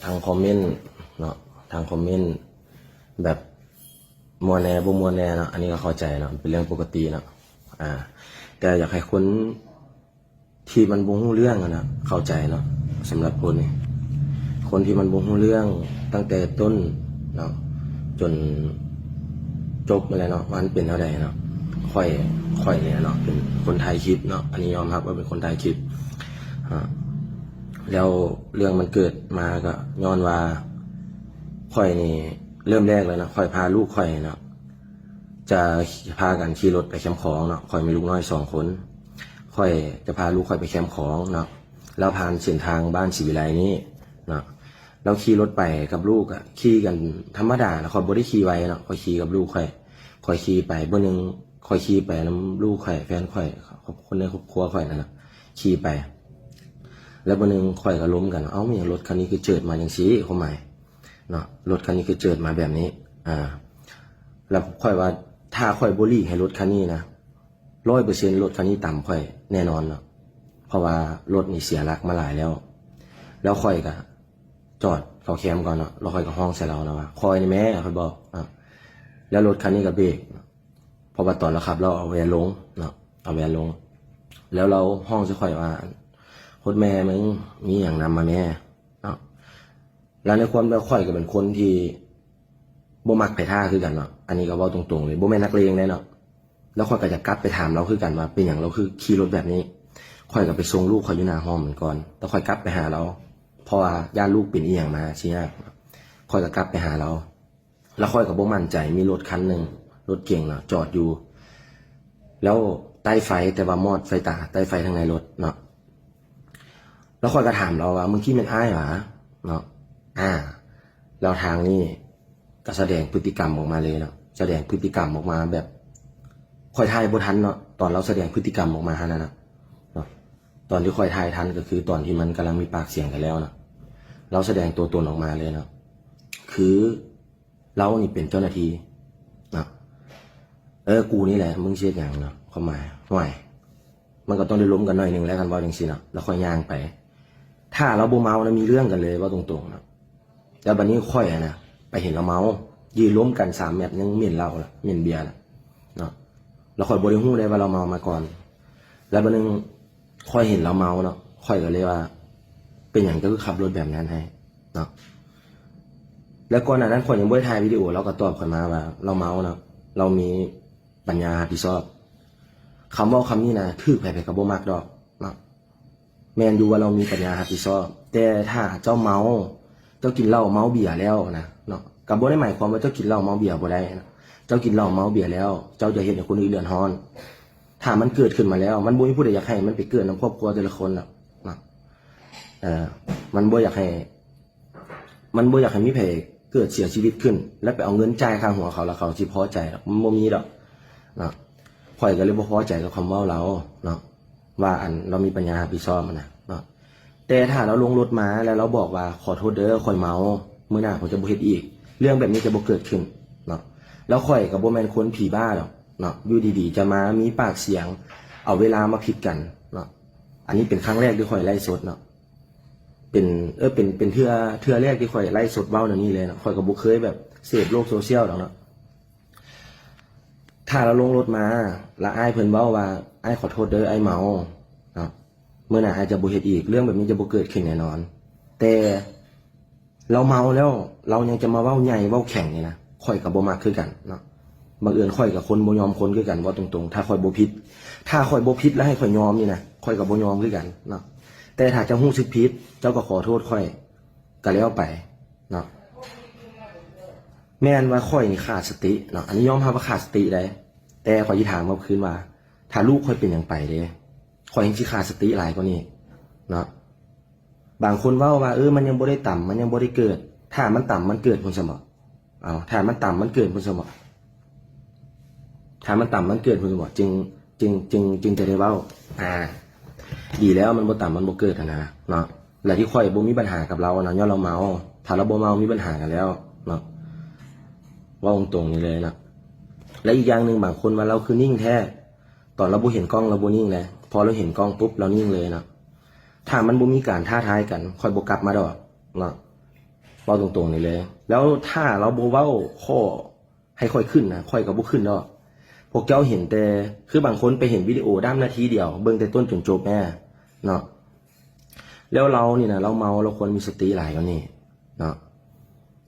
ທາງຄອມເມັນເນາະ ທາງຄອມເມັນແບບມ່ວນແດ່ບໍ່ມ່ວນແດ່ເນາະ ອັນນີ້ກໍເຂົ້າໃຈເນາະ ເປັນເລື່ອງປົກກະຕິເນາະ ອາ ແຕ່ຢາກໃຫ້ຄົນທີ່ມັນບໍ່ຮູ້ເລື່ອງຫັ້ນນະເຂົ້າໃຈເນາະ ສຳລັບຄົນນີ້ ຄົນທີ່ມັນບໍ່ຮູ້ເລື່ອງຕັ້ງແຕ່ຕົ້ນເນາະ ຈົນຈົບຫັ້ນແຫຼະເນາະ ວ່າມັນເປັນແນວໃດເນາະ ຂ້ອຍ ຂ້ອຍນີ້ເນາະ ເປັນຄົນຖ່າຍຄລິບເນາະ ອັນນີ້ຍອມຮັບວ່າເປັນຄົນຖ່າຍຄລິບ ອາ ແລ້ວເລື່ອງມັນເກີດມາກໍຍ້ອນວ່າ ຂ້ອຍນີ້ເລີ່ມແລກເລີຍເນາະ ຂ້ອຍພາລູກຂ້ອຍເນາະ ຈະພາກັນຂີ່ລົດໄປແຄມຂອງເນາະ ຂ້ອຍມີລູກນ້ອຍສອງຄົນ ຂ້ອຍຈະພາລູກຂ້ອຍໄປແຄມຂອງເນາະ ແລ້ວຜ່ານເສັ້ນທາງບ້ານສີວິໄລນີ້ເນາະ ແລ້ວຂີ່ລົດໄປກັບລູກ ກໍຂີ່ກັນທຳມະດາເນາະ ຂ້ອຍບໍ່ໄດ້ຂີ່ໄວເນາະ ຂ້ອຍຂີ່ກັບລູກຂ້ອຍ ຂ້ອຍຂີ່ໄປ ມື້ໜຶ່ງຂ້ອຍຂີ່ໄປນຳລູກຂ້ອຍ ແຟນຂ້ອຍ ຄົນໃນຄອບຄົວຂ້ອຍນັ້ນນະ ຂີ່ໄປ ແລ້ວມື້ໜຶ່ງຂ້ອຍກໍລົມກັນ ເອົ້າ ແມ່ນຫຍັງລົດຄັນນີ້ຄືເຈີດມາຈັ່ງຊີ້ ຄວາມໝາຍເນາະ ລົດຄັນນີ້ຄືເຈີດມາແບບນີ້ ອາ ແລ້ວຂ້ອຍວ່າ ຖ້າຂ້ອຍບໍ່ຫຼີກໃຫ້ລົດຄັນນີ້ນະ ຮ້ອຍເປີເຊັນລົດຄັນນີ້ຕຳຂ້ອຍແນ່ນອນເນາະ ເພາະວ່າລົດນີ້ເສຍຫຼັກມາຫຼາຍແລ້ວ ແລ້ວຂ້ອຍກໍຈອດເຂົ້າແຄມກ່ອນເນາະ ແລ້ວຂ້ອຍກໍຮ້ອງໃສ່ລາວນະວ່າ ຄ່ອຍນີ້ແມ້ ຂ້ອຍບອກເນາະ ແລ້ວລົດຄັນນີ້ກໍເບຣກ ເພາະວ່າຕອນລາວຂັບລາວເອົາແວ່ນລົງເນາະ ເອົາແວ່ນລົງ ແລ້ວລາວຮ້ອງໃສ່ຂ້ອຍວ່າ ໂຄດແມ່ມຶງ ມີຫຍັງນຳມາແມ້ເນາະ ແລ້ວໃນຄວາມແບບຂ້ອຍກໍເປັນຄົນທີ່ບໍ່ມັກໃຜທ່າຄືກັນເນາະ ອັນນີ້ກໍເວົ້າຕົງໆເລີຍ ບໍ່ແມ່ນນັກເລງເດ້ເນາະ ແລ້ວຂ້ອຍກໍຢາກກັບໄປຖາມລາວຄືກັນວ່າ ເປັນຫຍັງລາວຄືຂີ່ລົດແບບນີ້ ຂ້ອຍກໍໄປສົ່ງລູກຂ້ອຍຢູ່ໜ້າຫໍມັນກ່ອນ ແລ້ວຂ້ອຍກັບໄປຫາລາວ ເພາະວ່າຢ້ານລູກເປັນອີ່ຫຍັງມາຊິຍາກ ຂ້ອຍກໍກັບໄປຫາລາວ ແລ້ວຂ້ອຍກໍບໍ່ໝັ້ນໃຈ ມີລົດຄັນໜຶ່ງ ລົດເກັງເນາະ ຈອດຢູ່ ແລ້ວໃຕ້ໄຟ ແຕ່ວ່າມອດໄຟຕາ ໃຕ້ໄຟທາງໃນລົດເນາະ ແລ້ວຂ້ອຍກໍຖາມລາວວ່າ ມຶງຂີ່ແມ່ນອ້າຍຫວາເນາະ ອາ ແລ້ວທາງນີ້ກໍສະແດງພຶດຕິກຳອອກມາເລີຍເນາະ ສະແດງພຶດຕິກຳອອກມາແບບ ຂ້ອຍຖ່າຍບໍ່ທັນເນາະ ຕອນລາວສະແດງພຶດຕິກຳອອກມາຫັ້ນນະເນາະ ຕອນທີ່ຂ້ອຍຖ່າຍທັນກໍຄືຕອນທີ່ມັນກຳລັງມີປາກສຽງກັນແລ້ວເນາະ ລາວສະແດງຕົວຕົນອອກມາເລີຍເນາະ ຄື ລາວນີ້ເປັນເຈົ້າໜ້າທີ່ເນາະ ເອີ ກູນີ້ແຫຼະ ມຶງຊິເຮັດຫຍັງເນາະ ຄວາມໝາຍ ຫ້ວຍ ມັນກໍຕ້ອງໄດ້ລົມກັນໜ້ອຍໜຶ່ງແຫຼະ ຄັນເວົ້າຈັ່ງຊີ້ເນາະ ແລ້ວຂ້ອຍຍ່າງໄປ ຖ້າລາວບໍ່ເມົານະ ມີເລື່ອງກັນເລີຍ ເວົ້າຕົງໆເນາະ ແລ້ວບັດນີ້ຂ້ອຍຫັ້ນນະ ໄປເຫັນລາວເມົາ ຢືນລົມກັນສາມແມັດ ຍັງເໝັນເຫຼົ້າລະ ເໝັນເບຍລະເນາະ ແລ້ວຂ້ອຍບໍ່ໄດ້ຮູ້ເດ້ວ່າລາວເມົາມາກ່ອນ ແລ້ວບັດໜຶ່ງ ຂ້ອຍເຫັນລາວເມົາເນາະ ຂ້ອຍກໍເລີຍວ່າ ເປັນຫຍັງເຈົ້າຄືຂັບລົດແບບນັ້ນໃຫ້ເນາະ ແລ້ວກ່ອນໜ້ານັ້ນຂ້ອຍຍັງບໍ່ໄດ້ຖ່າຍວິດີໂອ ລາວກໍຕອບຂ້ອຍມາວ່າລາວເມົາເນາະ ລາວມີປັນຍາຮັບຜິດຊອບ ຄຳເວົ້າຄຳນີ້ນະ ຖືກໃຜໆກໍບໍ່ມັກດອກເນາະ ແມ່ນຢູ່ວ່າລາວມີປັນຍາຮັບຜິດຊອບ ແຕ່ຖ້າເຈົ້າເມົາ ເຈົ້າກິນເຫຼົ້າເມົາເບຍແລ້ວນະເນາະ ກໍບໍ່ໄດ້ໝາຍຄວາມວ່າເຈົ້າກິນເຫຼົ້າເມົາເບຍບໍ່ໄດ້ນະ ເຈົ້າກິນເຫຼົ້າເມົາເບຍແລ້ວ ເຈົ້າຈະເຮັດໃຫ້ຄົນອື່ນເດືອດຮ້ອນ ຖ້າມັນເກີດຂຶ້ນມາແລ້ວ ມັນບໍ່ມີຜູ້ໃດຢາກໃຫ້ມັນໄປເກີດນຳຄອບຄົວແຕ່ລະຄົນດອກເນາະ ເອີ ມັນບໍ່ຢາກໃຫ້ ມັນບໍ່ຢາກໃຫ້ມີໃຜເກີດເສຍຊີວິດຂຶ້ນ ແລ້ວໄປເອົາເງິນຈ່າຍຄ່າຫົວເຂົາ ແລ້ວເຂົາຊິພໍໃຈດອກ ມັນບໍ່ມີດອກເນາະ ຂ້ອຍກໍເລີຍບໍ່ພໍໃຈກັບຄຳເວົ້າລາວເນາະ ວ່າ ອັນ ລາວມີປັນຍາຮັບຜິດຊອບຫັ້ນນະເນາະ ແຕ່ຖ້າລາວລົງລົດມາ ແລ້ວລາວບອກວ່າ ຂໍໂທດເດີ ຂ້ອຍເມົາ ມື້ໜ້າຂ້ອຍຈະບໍ່ເຮັດອີກ ເລື່ອງແບບນີ້ຈະບໍ່ເກີດຂຶ້ນເນາະ ແລ້ວຂ້ອຍກໍບໍ່ແມ່ນຄົນຜີບ້າດອກເນາະ ຢູ່ດີໆຈະມາມີປາກສຽງ ເອົາເວລາມາຜິດກັນເນາະ ອັນນີ້ເປັນຄັ້ງແລກທີ່ຂ້ອຍໄລຟ໌ສົດເນາະ ເປັນ ເອີ ເປັນ ເປັນເທື່ອ ເທື່ອແລກທີ່ຂ້ອຍໄລຟ໌ສົດເວົ້າແນວນີ້ເລີຍເນາະ ຂ້ອຍກໍບໍ່ເຄີຍແບບເສບໂລກໂຊຊຽວດອກເນາະ ຖ້າລາວລົງລົດມາ ແລ້ວອ້າຍເພິ່ນເວົ້າວ່າ ອ້າຍຂໍໂທດເດີ ອ້າຍເມົາເນາະ ມື້ໜ້າອ້າຍຈະບໍ່ເຮັດອີກ ເລື່ອງແບບນີ້ຈະບໍ່ເກີດຂຶ້ນແນ່ນອນ ແຕ່ລາວເມົາແລ້ວ ລາວຍັງຈະມາເວົ້າໃຫຍ່ເວົ້າແຂງນີ້ນະ ຂ້ອຍກໍບໍ່ມັກຄືກັນເນາະ ບັງເອີນຂ້ອຍກໍຄົນບໍ່ຍອມຄົນຄືກັນ ເວົ້າຕົງໆ ຖ້າຂ້ອຍບໍ່ຜິດ ຖ້າຂ້ອຍບໍ່ຜິດແລ້ວໃຫ້ຂ້ອຍຍອມນີ້ນະ ຂ້ອຍກໍບໍ່ຍອມຄືກັນເນາະ ແຕ່ຖ້າເຈົ້າຮູ້ສຶກຜິດ ເຈົ້າກໍຂໍໂທດຂ້ອຍ ກໍແລ້ວໄປເນາະ ແມ່ນວ່າຂ້ອຍນີ້ຂາດສະຕິເນາະ ອັນນີ້ຍອມຮັບວ່າຂາດສະຕິໄດ໋ ແຕ່ຂ້ອຍຊິຖາມກັບຄືນວ່າ ຖ້າລູກຂ້ອຍເປັນຫຍັງໄປເດ ຂ້ອຍແຮ່ງຊິຂາດສະຕິຫຼາຍກວ່ານີ້ເນາະ ບາງຄົນເວົ້າວ່າ ເອີ ມັນຍັງບໍ່ໄດ້ຕຳ ມັນຍັງບໍ່ໄດ້ເກີດ ຖ້າມັນຕຳມັນເກີດພຸ້ນຊັ້ນບໍ ເອົາ ຖ້າມັນຕຳມັນເກີດພຸ້ນຊັ້ນບໍ ຖ້າມັນຕຳມັນເກີດພຸ້ນຊັ້ນບໍ ຈຶ່ງ ຈຶ່ງ ຈຶ່ງ ຈຶ່ງຈະໄດ້ເວົ້າ ອາ ດີແລ້ວມັນບໍ່ຕຳມັນບໍ່ເກີດຫັ້ນນະເນາະ ແລະທີ່ຂ້ອຍບໍ່ມີບັນຫາກັບລາວນະ ຍ້ອນລາວເມົາ ຖ້າລາວບໍ່ເມົາມີບັນຫາກັນແລ້ວເນາະ ເວົ້າຕົງໆນີ້ເລີຍເນາະ ແລະອີກຢ່າງໜຶ່ງ ບາງຄົນວ່າລາວຄືນິ່ງແທ້ ຕອນລາວບໍ່ເຫັນກ້ອງລາວບໍ່ນິ່ງເດ້ ພໍລາວເຫັນກ້ອງປຸບລາວນິ່ງເລີຍເນາະ ຖ້າມັນບໍ່ມີການທ້າທາຍກັນ ຂ້ອຍບໍ່ກັບມາດອກເນາະ ເວົ້າຕົງໆນີ້ເລີຍ. ແລ້ວຖ້າລາວບໍ່ເວົ້າຂໍ້ໃຫ້ຂ້ອຍຂຶ້ນນະ ຂ້ອຍກໍບໍ່ຂຶ້ນດອກ. ພວກເຈົ້າເຫັນແຕ່ ຄືບາງຄົນໄປເຫັນວິດີໂອດ້າມນາທີດຽວ ເບິ່ງແຕ່ຕົ້ນຈົນຈົບແນ່ເນາະ. ແລ້ວລາວນີ້ນະ ລາວເມົາ ລາວຄວນມີສະຕິຫຼາຍກວ່ານີ້ເນາະ.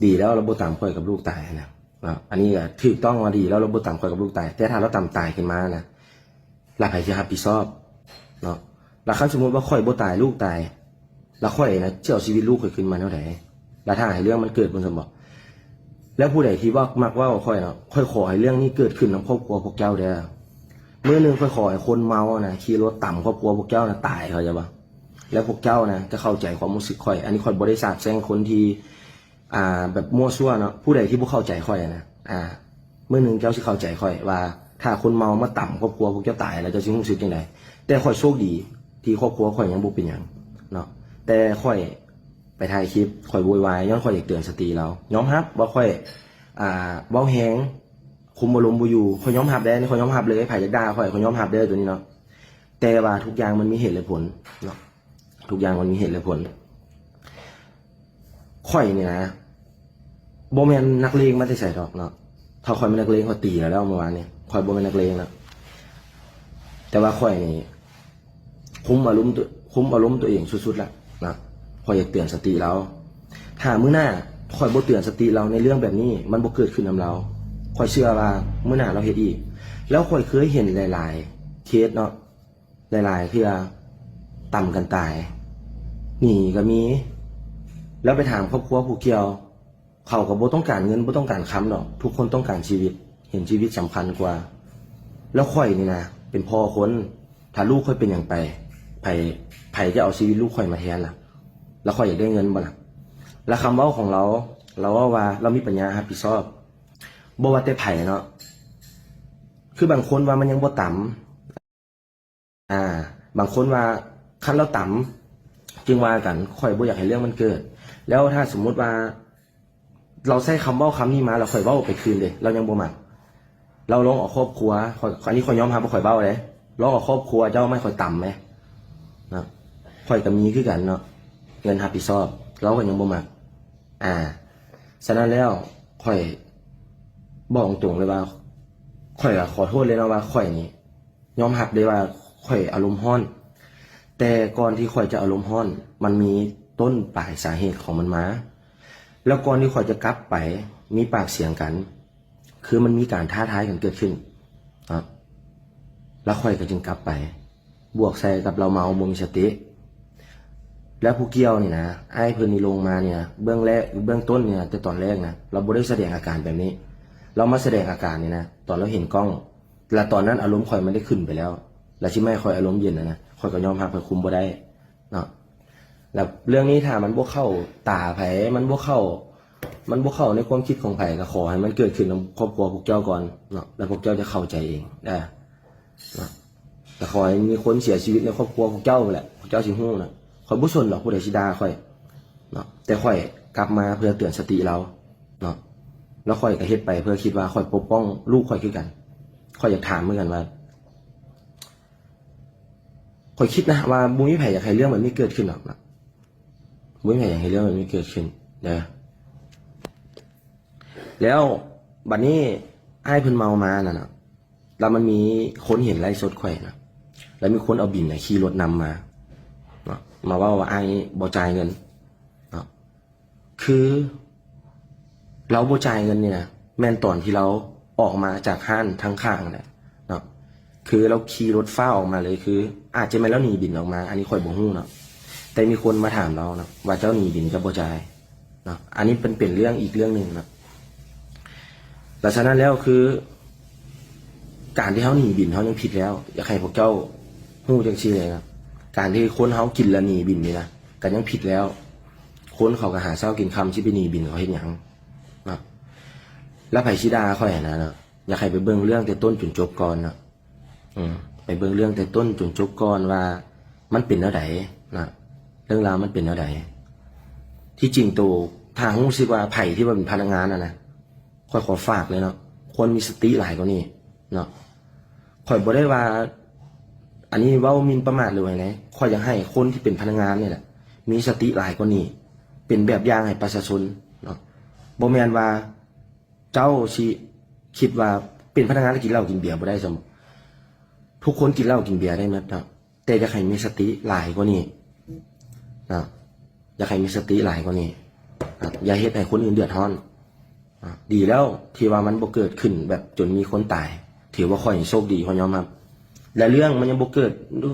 ດີແລ້ວລາວບໍ່ຕຳຂ້ອຍກັບລູກຕາຍນະເນາະ. ອັນນີ້ກໍຖືກຕ້ອງວ່າດີແລ້ວ ລາວບໍ່ຕຳຂ້ອຍກັບລູກຕາຍ. ແຕ່ຖ້າລາວຕຳຕາຍຂຶ້ນມານະ ລະໃຜຊິຮັບຜິດຊອບເນາະ? ລະຄັນສົມມຸດວ່າຂ້ອຍບໍ່ຕາຍ ລູກຕາຍ ລະຂ້ອຍນະ ຊິເອົາຊີວິດລູກຂ້ອຍຄືນມາແນວໃດ? ລະຖ້າໃຫ້ເລື່ອງມັນເກີດພຸ້ນຊັ້ນບໍ? ແລ້ວຜູ້ໃດທີ່ວ່າມັກເວົ້າກັບຂ້ອຍເນາະ, ຂ້ອຍຂໍໃຫ້ເລື່ອງນີ້ເກີດຂຶ້ນນຳຄອບຄົວພວກເຈົ້າເດີ້. ມື້ໜຶ່ງຂ້ອຍຂໍໃຫ້ຄົນເມົານະ ຂີ່ລົດຕຳຄອບຄົວພວກເຈົ້ານະຕາຍ, ເຂົ້າໃຈບໍ່? ແລ້ວພວກເຈົ້ານະຈະເຂົ້າໃຈຄວາມຮູ້ສຶກຂ້ອຍ. ອັນນີ້ຂ້ອຍບໍ່ໄດ້ສາບແຊ່ງຄົນທີ່ ອ່າ ແບບມົ້ວຊົ່ວເນາະ. ຜູ້ໃດທີ່ບໍ່ເຂົ້າໃຈຂ້ອຍນະ ອ່າ ມື້ໜຶ່ງເຈົ້າຊິເຂົ້າໃຈຂ້ອຍວ່າ ຖ້າຄົນເມົາມາຕຳຄອບຄົວພວກເຈົ້າຕາຍ ແລ້ວເຈົ້າຊິຮູ້ສຶກຈັ່ງໃດ. ແຕ່ຂ້ອຍໂຊກດີທີ່ຄອບຄົວຂ້ອຍຍັງບໍ່ເປັນຫຍັງເນາະ. ແຕ່ຂ້ອຍໄປຖ່າຍຄລິບ ຂ້ອຍໂວຍວາຍ ຍ້ອນຂ້ອຍຢາກເຕືອນສະຕິລາວ. ຍອມຮັບວ່າຂ້ອຍ ອ່າ ເວົ້າແຮງ ຄຸມອາລົມບໍ່ຢູ່. ຂ້ອຍຍອມຮັບເດ້ ຂ້ອຍຍອມຮັບເລີຍ. ໃຜຢາກດ່າຂ້ອຍ ຂ້ອຍຍອມຮັບເດີ້ ໂຕນີ້ເນາະ. ແຕ່ວ່າທຸກຢ່າງມັນມີເຫດແລະຜົນເນາະ. ທຸກຢ່າງມັນມີເຫດແລະຜົນ. ຂ້ອຍນີ້ນະ ບໍ່ແມ່ນນັກເລງມາແຕ່ໃສດອກເນາະ. ຖ້າຂ້ອຍແມ່ນນັກເລງ ຂ້ອຍຕີແລ້ວແລ້ວມື້ວານນີ້. ຂ້ອຍບໍ່ແມ່ນນັກເລງນະ. ແຕ່ວ່າຂ້ອຍນີ້ຄຸມອາລົມ ຄຸມອາລົມຕົວເອງສຸດໆລະນະ. ຂ້ອຍຢາກເຕືອນສະຕິລາວ. ຖ້າມື້ໜ້າຂ້ອຍບໍ່ເຕືອນສະຕິລາວໃນເລື່ອງແບບນີ້ ມັນບໍ່ເກີດຂຶ້ນນຳລາວ. ຂ້ອຍເຊື່ອວ່າມື້ໜ້າລາວເຮັດອີກ. ແລ້ວຂ້ອຍເຄີຍເຫັນຫຼາຍໆເຄສເນາະ. ຫຼາຍໆເທື່ອຕຳກັນຕາຍ ໜີກໍມີ. ແລ້ວໄປຖາມຄອບຄົວຜູ້ກ່ຽວ ເຂົາກໍບໍ່ຕ້ອງການເງິນ ບໍ່ຕ້ອງການຄຳດອກ. ທຸກຄົນຕ້ອງການຊີວິດ ເຫັນຊີວິດສຳຄັນກວ່າ. ແລ້ວຂ້ອຍນີ້ນະ ເປັນພໍ່ຄົນ ຖ້າລູກຂ້ອຍເປັນຫຍັງໄປ ໃຜ ໃຜຈະເອົາຊີວິດລູກຂ້ອຍມາແທນລະ? ແລ້ວຂ້ອຍຢາກໄດ້ເງິນບໍ່ລະ? ແລ້ວຄຳເວົ້າຂອງລາວ ລາວເວົ້າວ່າລາວມີປັນຍາຮັບຜິດຊອບ ບໍ່ວ່າແຕ່ໃຜເນາະ. ຄືບາງຄົນວ່າມັນຍັງບໍ່ຕຳ ອ່າ ບາງຄົນວ່າຄັນລາວຕຳຈຶ່ງວ່າກັນ. ຂ້ອຍບໍ່ຢາກໃຫ້ເລື່ອງມັນເກີດ. ແລ້ວຖ້າສົມມຸດວ່າລາວໃຊ້ຄຳເວົ້າຄຳນີ້ມາ ແລ້ວຂ້ອຍເວົ້າໄປຄືນເດ ລາວຍັງບໍ່ມັກ. ລາວລອງເອົາຄອບຄົວ ຂ້ອຍ ອັນນີ້ຂ້ອຍຍອມຮັບວ່າຂ້ອຍເວົ້າເດ້ ລອງເອົາຄອບຄົວເຈົ້າມາໃຫ້ຂ້ອຍຕຳແມ ເນາະ. ຂ້ອຍກໍມີຄືກັນເນາະ ເງິນຮັບຜິດຊອບ ລາວກໍຍັງບໍ່ມັກ. ອ່າ ສະນັ້ນແລ້ວ ຂ້ອຍບອກຕົງເລີຍວ່າ ຂ້ອຍກໍຂໍໂທດເລີຍເນາະວ່າ ຂ້ອຍນີ້ ຍອມຮັບເດ້ວ່າຂ້ອຍອາລົມຮ້ອນ, ແຕ່ກ່ອນທີ່ຂ້ອຍຈະອາລົມຮ້ອນ ມັນມີຕົ້ນປາຍສາເຫດຂອງມັນມາ. ແລ້ວກ່ອນທີ່ຂ້ອຍຈະກັບໄປມີປາກສຽງກັນ ຄືມັນມີການທ້າທາຍກັນເກີດຂຶ້ນເນາະ, ແລ້ວຂ້ອຍກໍຈຶ່ງກັບໄປ ບວກໃສ່ກັບເຫຼົ້າເມົາບໍ່ມີສະຕິ. ແລ້ວຜູ້ກ່ຽວນີ້ນະ ອ້າຍເພິ່ນນີ້ລົງມານີ້ນະ ເບື້ອງແລກ ເບື້ອງຕົ້ນນີ້ນະ ແຕ່ຕອນແລກນະ ລາວບໍ່ໄດ້ສະແດງອາການແບບນີ້, ລາວມາສະແດງອາການນີ້ນະ ຕອນລາວເຫັນກ້ອງ. ແລ້ວຕອນນັ້ນອາລົມຂ້ອຍມັນໄດ້ຂຶ້ນໄປແລ້ວ, ແລ້ວຊິມາໃຫ້ຂ້ອຍອາລົມເຢັນຫັ້ນນະ ຂ້ອຍກໍຍອມຮັບ ຂ້ອຍຄຸມບໍ່ໄດ້ເນາະ. ແລ້ວເລື່ອງນີ້ຖ້າມັນບໍ່ເຂົ້າຕາໃຜ ມັນບໍ່ເຂົ້າ ມັນບໍ່ເຂົ້າໃນຄວາມຄິດຂອງໃຜ ກໍຂໍໃຫ້ມັນເກີດຂຶ້ນນຳຄອບຄົວພວກເຈົ້າກ່ອນເນາະ, ແລ້ວພວກເຈົ້າຈະເຂົ້າໃຈເອງເດີເນາະ. ກໍຂໍໃຫ້ມີຄົນເສຍຊີວິດໃນຄອບຄົວພວກເຈົ້າແຫຼະ ພວກເຈົ້າຊິຮູ້ນະ. ຂ້ອຍບໍ່ສົນດອກຜູ້ໃດຊິດ່າຂ້ອຍເນາະ, ແຕ່ຂ້ອຍກັບມາເພື່ອເຕືອນສະຕິລາວເນາະ. ແລ້ວຂ້ອຍກໍເຮັດໄປເພື່ອຄິດວ່າຂ້ອຍປົກປ້ອງລູກຂ້ອຍຄືກັນ. ຂ້ອຍຢາກຖາມຄືກັນວ່າ ຂ້ອຍຄິດນະວ່າບໍ່ມີໃຜຢາກໃຫ້ເລື່ອງແບບນີ້ເກີດຂຶ້ນດອກນະ, ບໍ່ມີໃຜຢາກໃຫ້ເລື່ອງແບບນີ້ເກີດຂຶ້ນເດີ. ແລ້ວບັດນີ້ອ້າຍເພິ່ນເມົາມານັ້ນນະ, ແລ້ວມັນມີຄົນເຫັນໄລຟ໌ສົດຂ້ອຍນະ, ແລ້ວມີຄົນເອົາບິນນະຂີ່ລົດນຳມາເນາະ, ມາເວົ້າວ່າອ້າຍບໍ່ຈ່າຍເງິນເນາະ. ຄືລາວບໍ່ຈ່າຍເງິນນີ້ນະ ແມ່ນຕອນທີ່ລາວອອກມາຈາກຮ້ານທາງຂ້າງຫັ້ນແຫຼະເນາະ, ຄືລາວຂີ່ລົດຟ້າວອອກມາເລີຍ, ຄືອາດຈະແມ່ນລາວໜີບິນອອກມາ, ອັນນີ້ຂ້ອຍບໍ່ຮູ້ເນາະ. ແຕ່ມີຄົນມາຖາມລາວເນາະ ວ່າເຈົ້າໜີບິນເຈົ້າບໍ່ຈ່າຍເນາະ, ອັນນີ້ເປັນ ເປັນເລື່ອງອີກເລື່ອງໜຶ່ງເນາະ. ແລ້ວສະນັ້ນແລ້ວຄື ການທີ່ເຮົາໜີບິນເຮົາຍັງຜິດແລ້ວ, ຢາກໃຫ້ພວກເຈົ້າຮູ້ຈັ່ງຊີ້ເລີຍນະ. ການທີ່ຄົນເຮົາກິນແລ້ວໜີບິນນີ້ນະ ກໍຍັງຜິດແລ້ວ. ຄົນເຂົາກໍຫາເຊົ້າກິນຄ່ຳ ຊິໄປໜີບິນເຂົາເຮັດຫຍັງເນາະ. ແລ້ວໃຜຊິດ່າຂ້ອຍຫັ້ນນະເນາະ, ຢາກໃຫ້ໄປເບິ່ງເລື່ອງແຕ່ຕົ້ນຈົນຈົບກ່ອນເນາະ. ອືມ ໄປເບິ່ງເລື່ອງແຕ່ຕົ້ນຈົນຈົບກ່ອນວ່າມັນເປັນແນວໃດນະ, ເລື່ອງລາວມັນເປັນແນວໃດ. ທີ່ຈິງໂຕ ຖ້າຮູ້ສຶກວ່າໃຜທີ່ວ່າເປັນພະນັກງານຫັ້ນນະ ຂ້ອຍຂໍຝາກເລີຍເນາະ, ຄວນມີສະຕິຫຼາຍກວ່ານີ້ເນາະ. ຂ້ອຍບໍ່ໄດ້ວ່າ ອັນນີ້ເວົ້າໝິ່ນປະໝາດຫຼືວ່າຫຍັງໃດ, ຂ້ອຍຢາກໃຫ້ຄົນທີ່ເປັນພະນັກງານນີ້ແຫຼະ ມີສະຕິຫຼາຍກວ່ານີ້, ເປັນແບບຢ່າງໃຫ້ປະຊາຊົນ ເນາະ. ບໍ່ແມ່ນວ່າເຈົ້າຊິຄິດວ່າເປັນພະນັກງານແລ້ວກິນເຫຼົ້າກິນເບຍບໍ່ໄດ້ຊ້ຳ. ທຸກຄົນກິນເຫຼົ້າກິນເບຍໄດ້ໝົດເນາະ, ແຕ່ຢາກໃຫ້ມີສະຕິຫຼາຍກວ່ານີ້ເນາະ, ຢາກໃຫ້ມີສະຕິຫຼາຍກວ່ານີ້ເນາະ, ຢ່າເຮັດໃຫ້ຄົນອື່ນເດືອດຮ້ອນເນາະ. ດີແລ້ວທີ່ວ່າມັນບໍ່ເກີດຂຶ້ນແບບຈົນມີຄົນຕາຍ, ຖືວ່າຂ້ອຍໂຊກດີ, ຂ້ອຍຍອມຮັບ. ແລະເລື່ອງມັນຍັງບໍ່ເກີດ,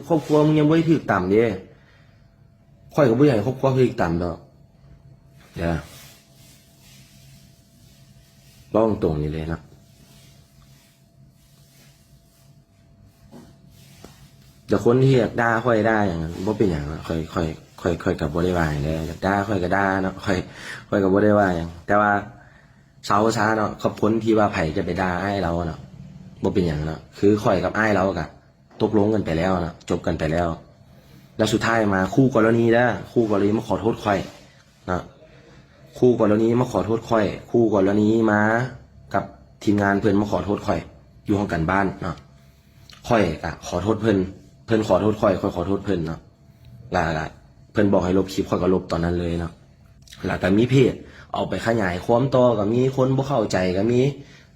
ຄອບຄົວມຶງຍັງບໍ່ໄດ້ຖືກຕຳເດ້. ຂ້ອຍກໍບໍ່ຢາກໃຫ້ຄອບຄົວຖືກຕຳດອກ. ເດີ ເວົ້າຕົງໆນີ້ເລີຍເນາະ. ແຕ່ຄົນທີ່ຢາກດ່າຂ້ອຍດ່າຫຍັງ ບໍ່ເປັນຫຍັງເນາະ, ຂ້ອຍ ຂ້ອຍ ຂ້ອຍ ຂ້ອຍກໍບໍ່ໄດ້ວ່າຫຍັງເດ້. ຢາກດ່າຂ້ອຍກໍດ່າເນາະ, ຂ້ອຍ ຂ້ອຍກໍບໍ່ໄດ້ວ່າຫຍັງ. ແຕ່ວ່າເຊົາຊະເນາະ ກັບຄົນທີ່ວ່າໃຜຈະໄປດ່າອ້າຍລາວເນາະ, ບໍ່ເປັນຫຍັງເນາະ. ຄືຂ້ອຍກັບອ້າຍລາວກໍຕົກລົງກັນໄປແລ້ວເນາະ, ຈົບກັນໄປແລ້ວ. ແລ້ວສຸດທ້າຍມາຄູ່ກໍລະນີເດີ, ຄູ່ກໍລະນີມາຂໍໂທດຂ້ອຍເນາະ, ຄູ່ກໍລະນີມາຂໍໂທດຂ້ອຍ, ຄູ່ກໍລະນີມາກັບທີມງານເພິ່ນມາຂໍໂທດຂ້ອຍຢູ່ຫ້ອງການບ້ານເນາະ. ຂ້ອຍກະຂໍໂທດເພິ່ນ, ເພິ່ນຂໍໂທດຂ້ອຍ, ຂ້ອຍຂໍໂທດເພິ່ນເນາະ. ລະ ລະເພິ່ນບອກໃຫ້ລົບຄລິບ, ຂ້ອຍກໍລົບຕອນນັ້ນເລີຍເນາະ. ລະກະມີເພຈເອົາໄປຂະຫຍາຍຄວາມຕໍ່, ກະມີຄົນບໍ່ເຂົ້າໃຈກະມີ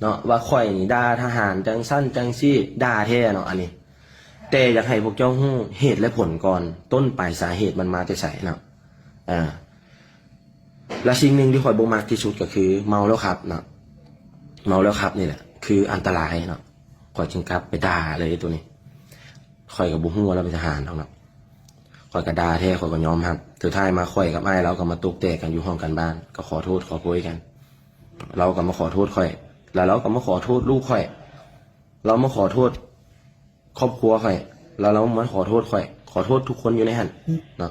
ເນາະ, ວ່າຂ້ອຍນີ້ດ່າທະຫານຈັ່ງຊັ້ນຈັ່ງຊີ້, ດ່າແທ້ເນາະອັນນີ້. ແຕ່ຢາກໃຫ້ພວກເຈົ້າຮູ້ເຫດແລະຜົນກ່ອນ, ຕົ້ນປາຍສາເຫດມັນມາແຕ່ໃສເນາະ. ອາ ແລະສິ່ງໜຶ່ງທີ່ຂ້ອຍບໍ່ມັກທີ່ສຸດກໍຄືເມົາແລ້ວຂັບເນາະ, ເມົາແລ້ວຂັບນີ້ແຫຼະຄືອັນຕະລາຍເນາະ. ຂ້ອຍຈຶ່ງກັບໄປດ່າເລີຍໂຕນີ້. ຂ້ອຍກໍບໍ່ຮູ້ວ່າລາວເປັນທະຫານດອກເນາະ, ຂ້ອຍກໍດ່າແທ້, ຂ້ອຍກໍຍອມຮັບ. ສຸດທ້າຍມາຂ້ອຍກັບອ້າຍລາວກໍມາຕົກແຕກກັນຢູ່ຫ້ອງການບ້ານ, ກໍຂໍໂທດຂໍໂພຍກັນ. ລາວກໍມາຂໍໂທດຂ້ອຍ, ແລ້ວລາວກໍມາຂໍໂທດລູກຂ້ອຍ, ລາວມາຂໍໂທດ ຄອບຄົວຂ້ອຍ, ແລ້ວລາວມາຂໍໂທດຂ້ອຍ, ຂໍໂທດທຸກຄົນຢູ່ໃນຫັ້ນເນາະ.